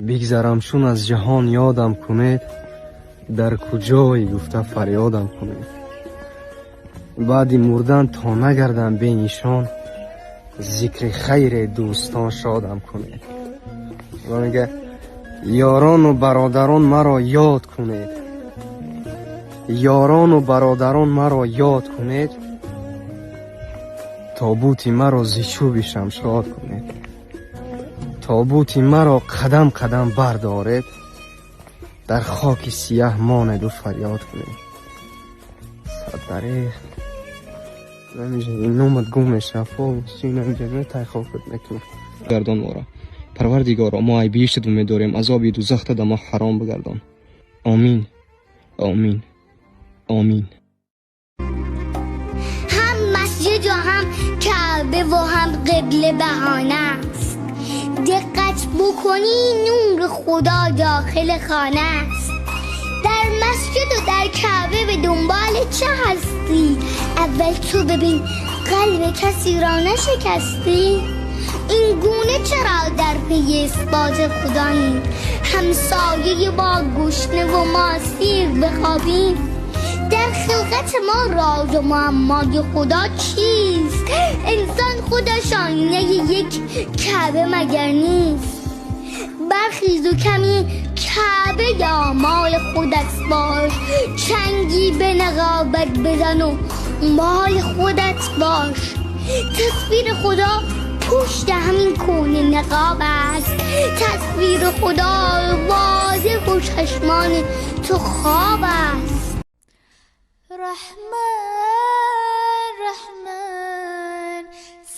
Бигзарам чун аз ҷаҳон ёдам кунед, дар куҷое гуфта фарёдам кунед. Баъди мурдан то нагардам бенишон, зикри хайре дӯстон шодам кунед. Ва мега: ёрону бародарон маро ёд кунед, ёрону бародарон маро ёд кунед, тобути маро зи чӯби шамшод кунед, тобути маро қадам қадам бардоред, дар хоки сияҳ монеду фарёд кунед. Садарех номат гум мешава, полностью инамиҷа тай хокат мекунад. Гардон моро, Парвардигоро, мо ай биҳиштат умед дорем, азоби дузахта да мо ҳаром бигардон. Омин, омин, омин. Ҳам масҷид ва ҳам Каъба ва ҳам қибла баҳона аст. Диққат бикунӣ, нури Худо дохили хона аст. Дар масҷид ва дар Каъба ба дунболи чӣ ҳастӣ? Аввал ту бибин, қалби касеро нашикастӣ? Ин гуна чаро дар пайи исботи Худоем, ҳамсояи бо гушна ва мо сер бихобем? Дар хилқати мо роз ва муаммои Худо чист? Инсон худаш оинаи як Каъба магар нест? Бархез ва каме Каъба ё мол худат бош, чанги ба нақобат бизан ва мол худат бош. Тасвири Худо пушти ҳамин кӯҳна нақоб аст. Тасвири Худо возеҳ ва чашмони ту хоб аст. رحمن رحمن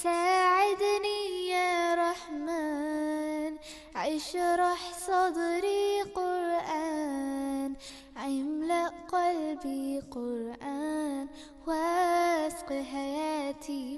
ساعدني يا رحمن، اشرح صدري قرآن، املأ قلبي قرآن، واسق حياتي.